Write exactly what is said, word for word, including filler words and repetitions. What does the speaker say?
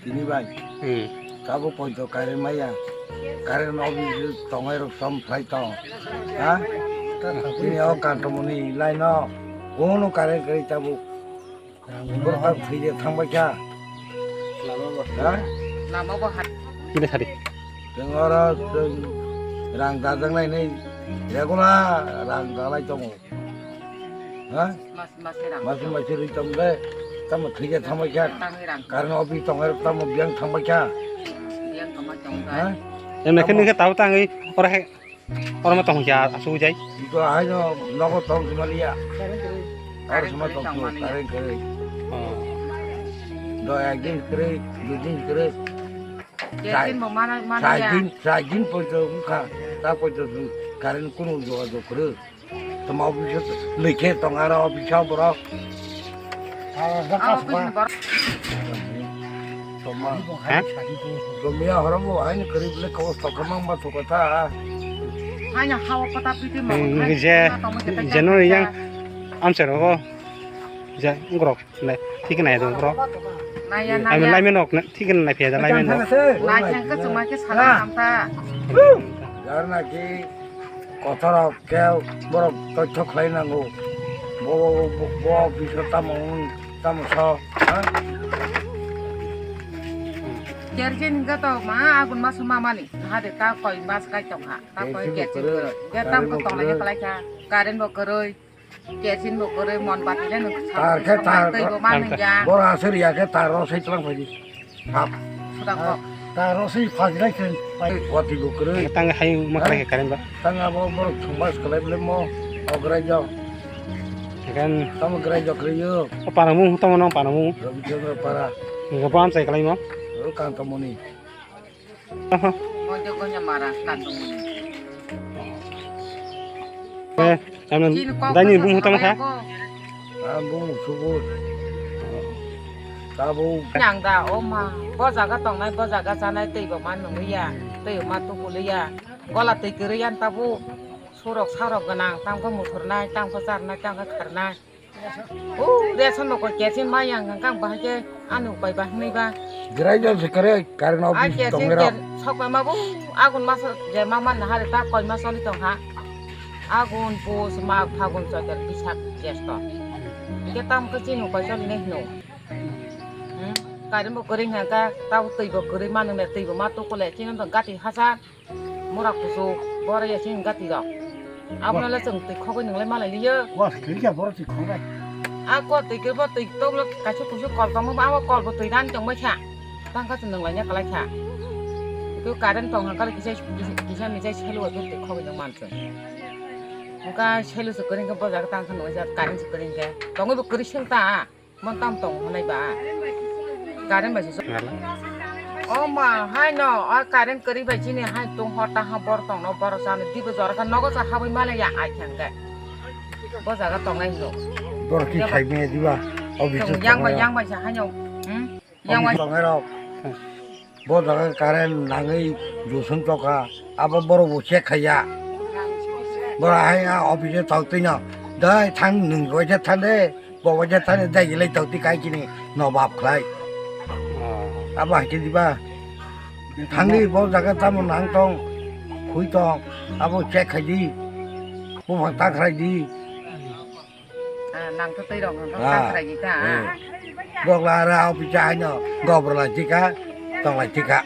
Tini bai. Hmm. Tabuk poito current maya. Current office tongnai rok som phlai tong. Ha? Tini o Kantomoni line o kono current kwrwi tabuk. Borok thwi de thang bai kha. Ha? Lama bo hai. Kile sadi. Teng oro teng rang dajak nai nei regular rang dalai tongo. Ha? Mas, mas rang. Mas, mas rwi tong de. Tamo thwi de thang bai kha. Tangwi rang. Current office tongnai rok tamo biyang thang bai kha. Biyang tongma tong. Ha? Em, nakhe, tamo nakhe tau tangwi oro hai. Oro ma tong kya asu jai. Iko hai no nogo tong sima liya. Oro sima tong su, current kwrwi. Oh. Do ek din kwrwi, dui din kwrwi. Kerosene bo mana, mana ya. Sai din, sai din poito wngkha. Ta poito su current kunu jogajog kwrwi. Toma office lwikhe tong aro office o borok. Ah, office ni borok. Toma. Ha? Romia horomo aini kwrwi bwle kobos tokha mang ba tokha ta. Aini hawa kota piti ma. Hmm, je, je no yang amsero go. Je, ngorok, le, thik nai do ngorok. Naya, naya. Ami lai menok, thik nai phe da lai menok. Nai thang ka chuma ke sana amta. Jarna ki. Kothorok khe borok toitho khlai nango. Bo, bo, bo, bo office o tamo wng, tamo sa, ha? Kerosene hwnkhe to ma agun masu mamani. Hade ta koi mas kai tongkha. Ta koi kerosene kerosene bo kwrwi. Kerosene bo kwrwi. Ge tam ko tongla kwrwi. Kwlai kha. Current bo kwrwi. Kerosene bo kwrwi, mon bati le nwng tar khe tar twi bo man nang ya. Bora aswk ya khe tar ro sai tlang phai di. Hap. Sudak kok. Ta rosoi phajilai khe pai wati bo kwrwi. Tang hai ma khlai khe current ba. Tang abo borok thwngma swkhlai bwlai mo o grai jok. Kan tamo grai jok rwio. O panamung tamo no panamung. Rabichandra para. Ga bam sai khlai mo. Ro kan tamo ni. Aha. Mo jogo nya mara kan tamo ni. Eh, ano, chini kok dani bung hutang kha. Ah, bung subut. Tabuk. Nang da, o ma, bo jaga tongnai, bo jaga chanai, tei bo ma nungya, tei bo ma tukuliya. Gola tei kwrwi yan tabuk. Surok sarok gwnang, tang khe muthurnai, tang khe charnai, tang khe kharnai. O, ration rok kerosene ma yang hwnkhe ang bahai khe ani upai ba hwnwi ba. Grai jol se kwrwi, current office kerosene tongwi rok. Sok bai ma bo, agun masa je ma man hari ta koi ma choli tong ha. Agun, pus, mag, phagun, choitor, bisak, jesto. Hwnkhe tamo khe chini upai choli nai hwno. Hmm? Current bo kwrwi hwnkhe, tabo twi bo kwrwi manu me, twi bo ma tukule, chini tong gati hachal. Mura kuchuk, boro ya sini gati rok. Abono le chwng twi khogwi nwnglai malai liyo. Wa, twi kya boro twi khognai. A kol twi khe bo twi toklo kaisa kusu kol tongma ba, abo kol bo twi dan tongma kha. Tang kha chwng nwnglai nya kwlai kha. Twi current tong ha kala kisa, kisa, kisa mijai selu wa twi khogwi nang man chwng. Wngkha selu se kwrwi khe bo jaga tang kha nwnglai ja current se kwrwi khe. Tongwi bo kwrwi seng ta. Mon tam tong hwnai ba? Current bai se. Ngala. O ma, hai no, a current kwrwi bai chini hai tong hor ta ha bor tong no bor sa no dibo jora kha nogo sa habwi male ya ai thang khe. Bo jaga tong nai no. Bor ki khai me diba? Office tong yang bai, yang bai sa hai no. Hmm? Yang bai. Tong rok. Bo jaga current nangwi dusung tokha, abo borok bo check khaiya. Borok hai a office o tong twino, "Dai, thang, nwng waisa thang de, bo waisa thang de," dai gilai tong twi kai chini nobab khlai. Oh. Abo hai khe diba? Thangdi, bo jaga tamo nang tong, khui tong, abo check khai di, buphang ta khrai di. Ah, nang to twi rok nang to Ah. ta khrai di ta. Eh. Bokla ara office haino gobor lai thika, tong lai thika.